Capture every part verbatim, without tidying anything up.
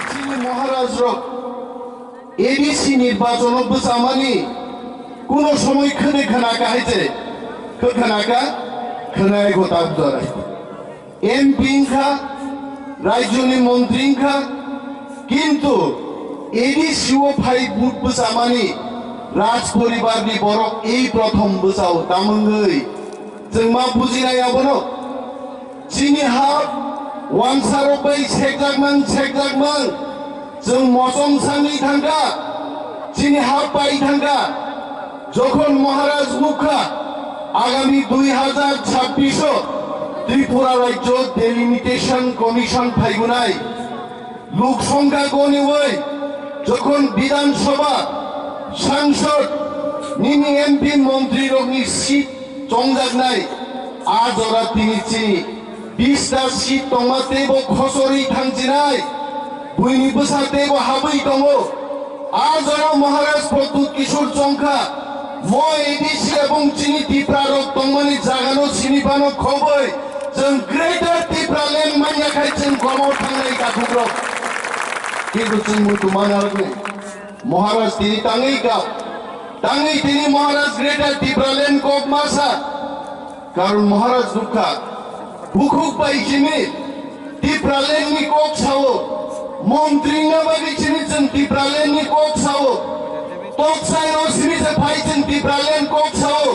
Chini Maharaj rok A D C nirbachono bwchamani kuno somoi khwde khwnaka hai se, khwkhnaka, khwnai go tabuk jora. M P wngkha, rajyoni montri wngkha, kintu A D C o phai vote bwchamani Raj poribarni borok ei prothom bwchao, tamungwi chwng ma bujinai abono. Chini hap wansarok bai sekjakmang, sekjakmang. Chwng mochom sangwi thangkha, chini hap pai thangkha. Jokhon Maharaj nukha, agami dui hajar chabbish o Tripura rajyo Delimitation Commission phaigunai, luk songkha goniwi, jokhon Bidhan Sabha, Sangsad, nini M P montri rokni seat chongjaknai, a jora tini chini bista seat tongma teibo khochorwi thangchinai, buini bwsa teibo habwi tongo. A jora Maharaj Pradyut Kishore chongkha, mo A D C ebong chini Tipra rok tongmani jagano sini phano khobwi, chwng Greater Tipra Land manya khai chwng komo thangnai takhuk rok. Kintu chwng muitu mana rokni. Maharaj tini tangwi kap, tangwi tini Maharaj Greater Tipra Land kok masa. Karon Maharaj nukha, bukhuk bai chini Tipraland ni kok sao, montri na bagwi chini chwng Tipraland ni kok sao, Toksai o sini se phai chwng Tipraland kok sao,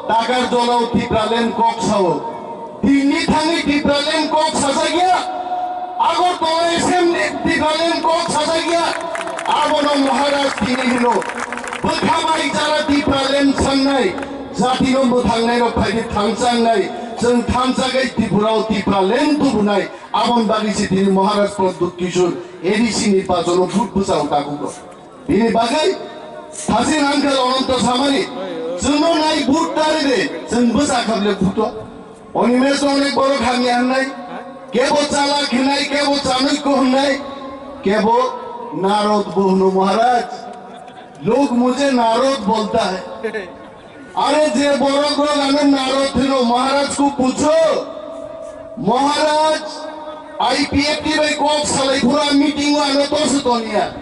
Takarjala o Tipraland kok sao, Delhi thangwi Tipraland kok sajak ya, Agartala Assembly Tipraland kok sajak ya, abono Maharaj tini hino, bwkha bai jara Tipraland sangnai, jatino mwthangnairok phaidi thansa wngnai, chwng thansa khai Tripura o Tipraland tubunai, aboni bagwi se tini Maharaj Pradyut Kishore A D C ni bajono vote bwchao takhuk rok. Bini bagwi thasi nangkha Ananta Samani, chwngno nai vote ta ride, chwng bwcha khable vote o. Animesh no onek borok hamya hwnai, kebo chalak hwnai, kebo chanukya hwnai, kebo narod bo hwno Maharaj. Log mujhe narod bolta hai. Are je borok rok ano narod hino, Maharaj ku pucho. Maharaj, I P F T bai kok salai phura meeting o ano tosu tonia.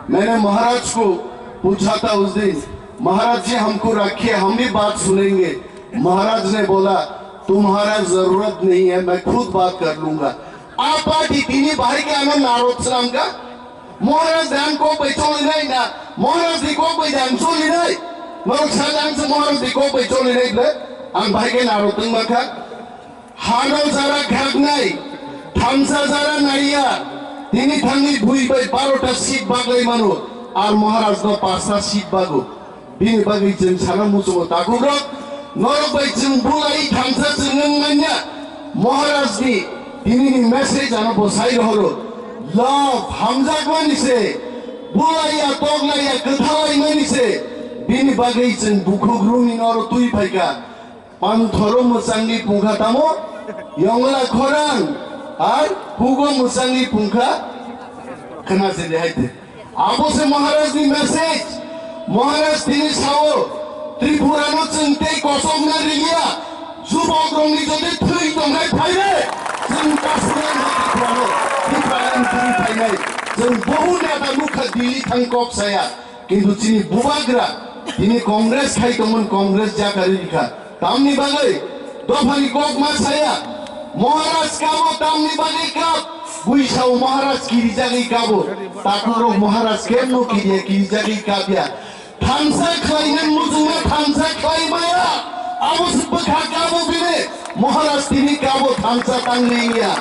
Maine Maharaj ku pucha tha us din, Maharaj ji humko rakhiye, hum bhi baat sunenge. Maharaj ne bola, tumhara zarurat nahi hai, main khud baat kar lunga. Apa di tini bahai ke ano narod slam ka? Maharaj dan kok bai choli nai na, Maharaj di kok bai dan choli nai. Norok sa dan se Maharaj di kok bai choli nai ble, ang bahai ke narod tong ma kha. Hano jara khaknai, thansa jara naiya, tini thangni bui bai barota seat baglai mano, ar Maharaj no pasta seat bago. Bini bagwi chwng sana muchungo takhuk rok, norok bai chwng bulai thansa chwng wng manya. Maharaj ni tini ni message ano bo sai rohoro. Love, hamjakmani se, bulaiya, toglaiya, kwthalaimani se, bini bagwi chwng bukhuk rungni noro twi phaikha. Panthoro mwchangni pungkha tamo, yongla khorang, ar hugo mwchangni pungkha khna se de haite. Abo se Maharaj ni message. Maharaj tini sao, Tripura no chwng tei kosok na riya. Jubok rok ni jodi thwi tong khai phaire, chwng kasne Tripura no, Tripura no thwi phainai. Chwng bohu neta nukha Delhi thang kok saya. Kintu chini bubagra, tini Congress khai tongmani Congress jakari rikha. Tamni bagwi dophani kok ma saya, Maharaj kabo tamni bagwi kap, buisao Maharaj kirijagwi kabo, takhurok Maharaj kemno kiriya kirijagwi kapya. Thansa khlaina muchungma thansa khlai maya, abo se bwkha kabo bini, Maharaj tini kabo thansa tangli wngya.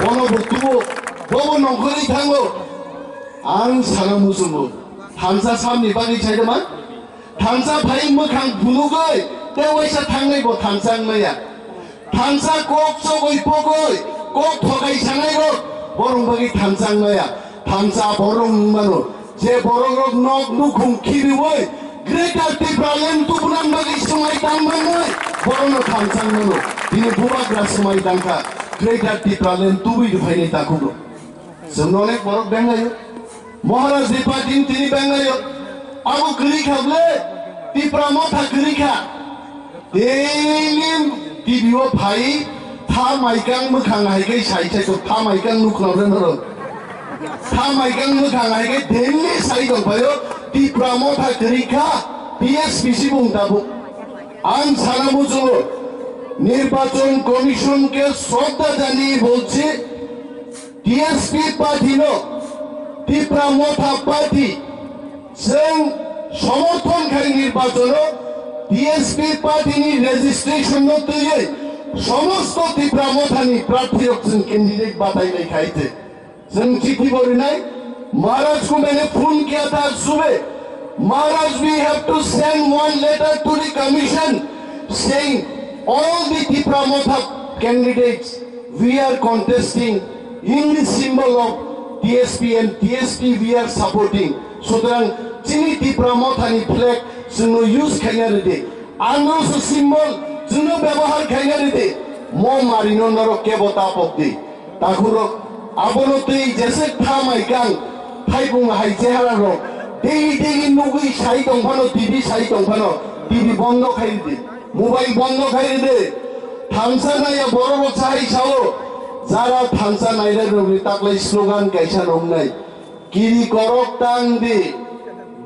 Bono bo tubo, bobo nongkhorwi thango. Ang sana muchungo. Thansa samni bagwi saidama? Thansa phai mwkhang phunugwi tei waisa thangnai bo thansa wngmaya. Thansa kok chogwi pogwi kok thokai sanai rok borong bagwi thansa wngmaya. Thansa borong wngmano je borok rok nok nukhung khibiwi Greater Tipraland tubunang bagwi swmai tangmani borokno thansa wngmano. Bini bubagra swmai tangkha Greater Tipraland tubui rwphainai takhuk rok. Chwng onek borok benglaio. Maharaj ni party ni tini benglaio. Abo kwrwi kha ble, Tipra Motha kwrwi kha. Daily T V o phai, tha maikang mwkhang hai kai sai sai to, tha maikang nukla ble noro. Tha maikang mwkhang hai kai daily sai tong phaio, Tipra Motha kwrwi kha, T S P C bung tabuk. Ang sana muchungo, Nirbachon Commission ke shraddha janiye bolchi, T S P party no, Tipra Motha party, chwng somorthon khai nirbachono T S P party ni registration no twiwi somosto Tipra Motha ni prarthi rok chwng candidate batai lai khai te. Chwng chithi bo rinai, Maharaj ko maine phone kiya tha sube. Maharaj, we have to send one letter to the commission saying all the Tipra Motha candidates we are contesting in the symbol of T S P and T S P we are supporting. Sutrang chini Tipra Motha ni flag chwngno use khaina rwdi. Androso symbol chwngno byabohar khaina rwdi. Mo marino norok kebo ta pokdi. Takhurok abono twi jesek tha maikang thaibung hai chehara rok daily daily nugwi sai tong phano, T V sai tong phano, T V bondo khai rwdi. Mobile bondo khai rwdi. Thansa naiya borok rok chahai sao. Jara thansa nairok rokni taklai slogan kaisa nongnai. Kiri korok tang di.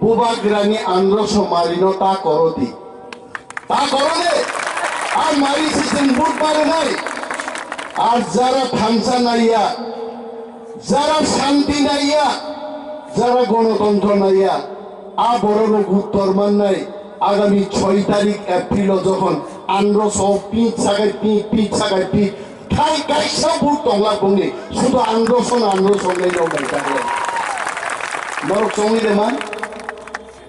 Bubagrani andro somari no ta koro di. Ta koro de. Ar mari se chwng but bare nai. Ar jara thansa naiya. Jara shanti naiya, jara gonotontro naiya, a bororok uttor mannai agami choi tarik April o jokhon androso pit sagai pit, pit sagai pit, thai kaisa but tongla bongni, sudo androso no androso wngnai rok bai tanglo. Norok chongwi de man?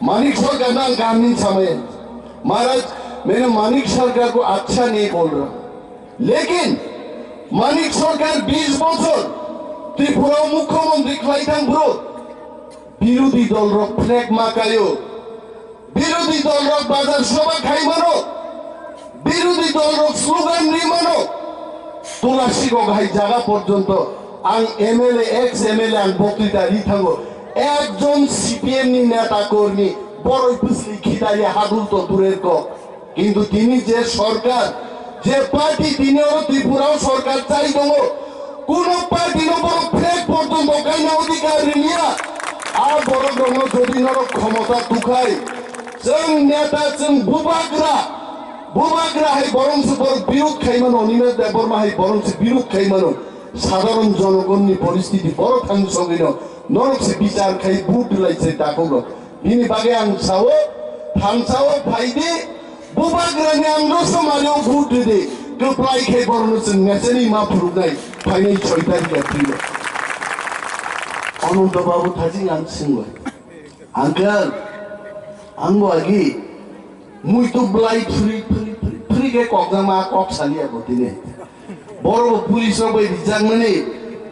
Manik Sarkar no ang kaham ni samai. Maharaj, maine Manik Sarkar ko achha nahi bol raha. Lekin Manik Sarkar bis bochor Tripura o mukhyamantri khlai thang bro, birodhi dol rok flag ma kaio, birodhi dol rok bazar sobha khai mano, birodhi dol rok slogan ri mano, Tulasigok hai jaga porjonto ang M L A, ex M L A ang boktwita ri thango, ekjon C P M ni neta kormi boroi bwsli khidari hadul to durer kok. Kintu tini je sorkar, je party tini oro Tripura o sorkar chai tongo, kuno party no borok flag porjonto kaina odhikar riliya. A borok rokno jodi norok khomota tukhai, chwng neta, chwng bubagra, bubagra hai borok se borok birud khai mano, Animesh Debbarma hai borok se birud khai mano. Sadharon jonogonni poristiti borok thang sogwino norok se bichar khai vote lai se takhuk rok. Bini bagwi ang sao, thansa o phai di, bubagrani ang no somari o vote ridi, kwplai khai borokno chwng mechani ma phuruknai phainai soi tarikh April o. Ananta Babu thajing ang swngwi, "Uncle, ang bo agi muitu blai phuri, phuri, phuri, phuri khe kokjama kok saliya bo tini." Borok bo police rok bai rijakmani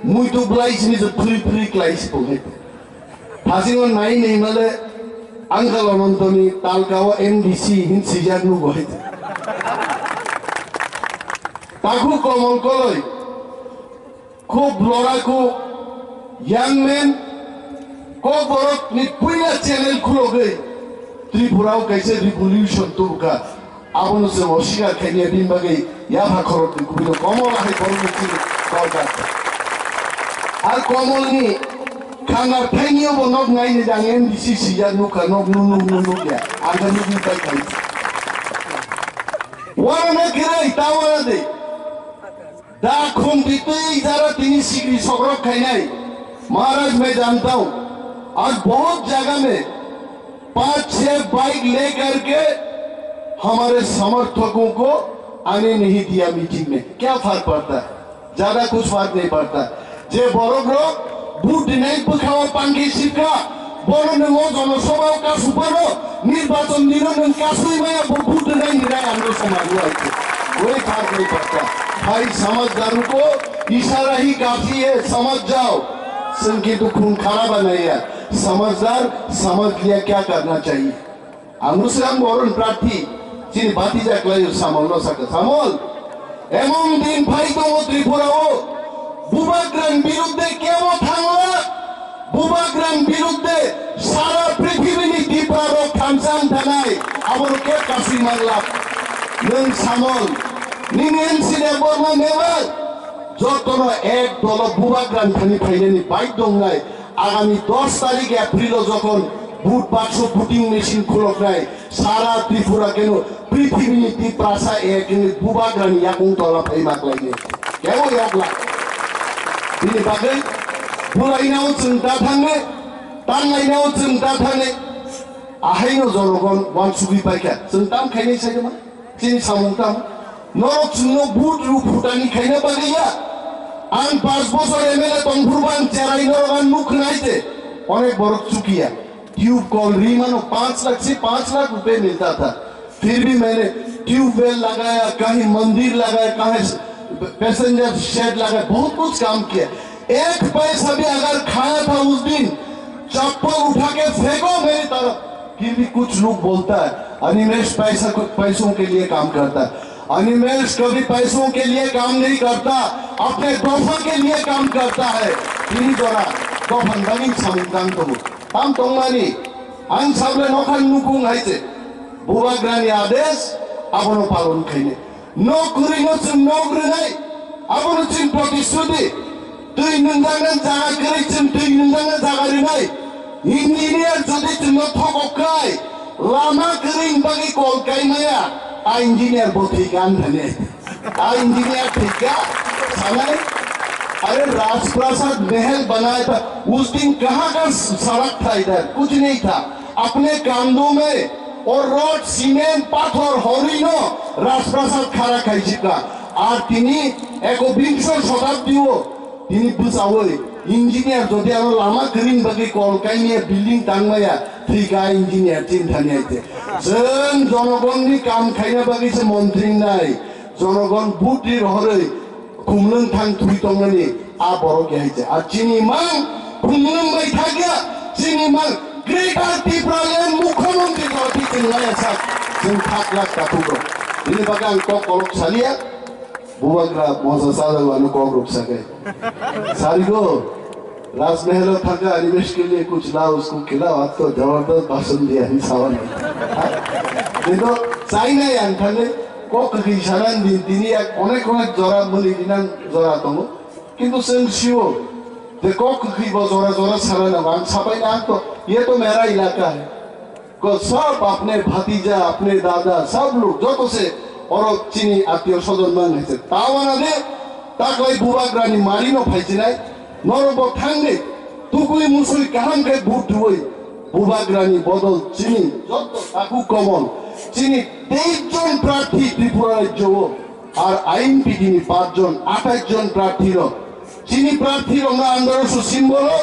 muitu blai sini je phuri, phuri klai si bo hai. Phasingo nai nai male Uncle Anantoni talka o M D C hin sijak nugo hai. Takhuk Komol Koloi, khub loraku, young man, Kokborok ni puila channel khulogwi Tripura o kaisa revolution tubukha. Abono chwng oswikar khaimya bini bagwi yapha khoroknwi kubui no Komol hai borokni chini torkar. Ar Komolni khangar thainio bo nok naini jang M D C sijak nukha, nok nuk nuk nuk nuk ya. Ang khe nukwi pai khai. Wana na kirai ta wana de. Da khum di twi jara tini sikri sokrok khainai. महाराज, मैं जानता हूँ, आज बहुत जगह में पांच छह बाइक लेकर के हमारे समर्थकों को आने नहीं दिया मीटिंग में। क्या फर्क पड़ता है? ज्यादा कुछ फर्क नहीं पड़ता। Je borok rok vote dinai bwkhao pangki sipkha, bono nwng o jonosabha o kasupano, nirbachon dino nwng kasui maya bo vote dinai hinai ang no samani aiko. Koi phar koi patta. Bhai samajdaron ko ishara hi kafi hai, samajh jao. Chwng kintu khun khara banaiya. Samajdar samajh liya kya karna chahiye? Ang no swkang boron prarthi, chini bhatija kwlaio Samol no sakha, Samol, emon din phai tongo Tripura o, bubagrani birudde kebo thangla, bubagrani birudde sara prithibini Tipra rok thansa wng thanai, abono keb kasui mangla. Nwng Samol, nini M C Debbarma member, jotono ek dolo bubagrani thani phainani bike dongnai, agami dos tarik April o jokhon vote bakso voting machine khuloknai, sara Tripura keno prithibini Tiprasa ek hwnwi bubagrani yakung tola phai maklainai. Kebo yokla. Bini bagwi bulainao chwng da thangnai, tanlainao chwng da thangnai. Ahaino jonogon wansugwi paikha. Chwng tam khainai sai ma? Chini samung tam? Norok chwngno vote rw phutani khaina bagwi ya. Ang panch bochor M L A tongphuru bo ang cherai norok ang nuk khwnai de. Onek borok chukiya. Tube kol ri mano panch lakh se panch lakh rupiya milta tha. फिर भी मैंने ट्यूबवेल लगाया, कहीं मंदिर लगाया, कहीं passenger shade लगाया, बहुत कुछ काम किया। एक पैसा भी अगर खाया था उस दिन, चप्पल उठा के फेंको मेरी तरफ। फिर भी कुछ लोग बोलता है, "अनिमेश पैसा को, पैसों के लिए काम करता है।" अनिमेश कभी पैसों के लिए काम नहीं करता, अपने दोफा के लिए काम करता है। Tini jora dophani bagwi samung tang tongo. Tam tongmani, ang sable nokha nukung hai se. Bubagrani adesh, abono palon khaine. Nok kwrwino chwng nok rwnai, abono chwng protishruti. Twi nwnjaknai jaga kwrwi chwng twi nwnjaknai jaga rwnai. Engineer jodi chwngno thokok khai, lama kwrwini bagwi kol kaimaya, a engineer bo thwikha wng thani. A engineer thwikha, sanai, अरे राजप्रासाद महल बनाया था, उस दिन कहाँ का सड़क था इधर? कुछ नहीं था। अपने कांधों में और रॉड, सीमेंट, पाथर, हरिनो राजप्रासाद खड़ा खाई चुका। আর তিনি একবিংশ শতাব্দীও তিনি বুঝাওই ইঞ্জিনিয়ার যদি আরো লামা করিং বাকি কল কাইনিয়া বিল্ডিং টাংমায়া ঠিক আ ইঞ্জিনিয়ার চিন্তা নিয়ে আইতে। যেন জনগণনি কাম খাইনা বাকি সে মন্ত্রী নাই, জনগণ বুদ্ধি হরে খুমলং থাং থুই তংনানি আ বড় গিয়া হইছে। আর চিনি মাং খুমলং বাই থাকিয়া চিনি মাং গ্রেটার ত্রিপুরাল্যান্ড মুখ্যমন্ত্রী দলটি চিনলাই আছে। চিন থাক লাখ Kapoor. Ini bakang kok kolok salia. Bubagra mosa sajagwano kok rwksa khe. Sarigo, राजमहल में थका अनिमेश के लिए कुछ लाओ, उसको खिलाओ, आज तो जबरदस्त भाषण दिया है सावन में। Kintu China yang thangwi kok kwkhwi sana di, tini yak onek onek jora muli dinang jora tongo. Kintu chwng sio je kok kwkhwi bo jora jora sana nango. Ang sapai na ang to, ye to mera ilaka hai. Ko sab apne bhatija, apne dada, sab log joto se oro chini attiyo sojon man hai se. Tawana de taklai bubagrani mari no phaichinai, norok bo thangni tukui musui kaham khe vote rwui bubagrani bodol chini joto taku komon chini teis jon prarthi Tripura rajyo o. Ar I N P T ni pach jon, athais jon prarthi rok. Chini prarthi rok no andaro su symbol o,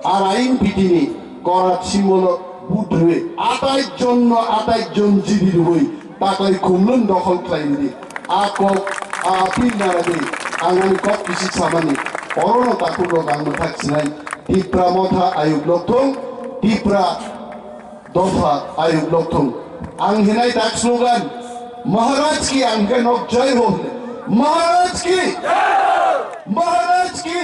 ar I N P T ni korat symbol o vote rwi. Athais jon no athais jon jidi rwi. Taklai khumlun dokhol khlai rwi. A kok, a appeal nara di. Ang ani kok kisik samani. Oro no takhuk rok ang mwthak sinai. Tipra motha ayuk lokthung. Tipra Dopha ayuk lokthung. Ang hinai tak slogan, Maharaj ki ang khe nok jai ho hwnwi. Maharaj ki! Maharaj ki!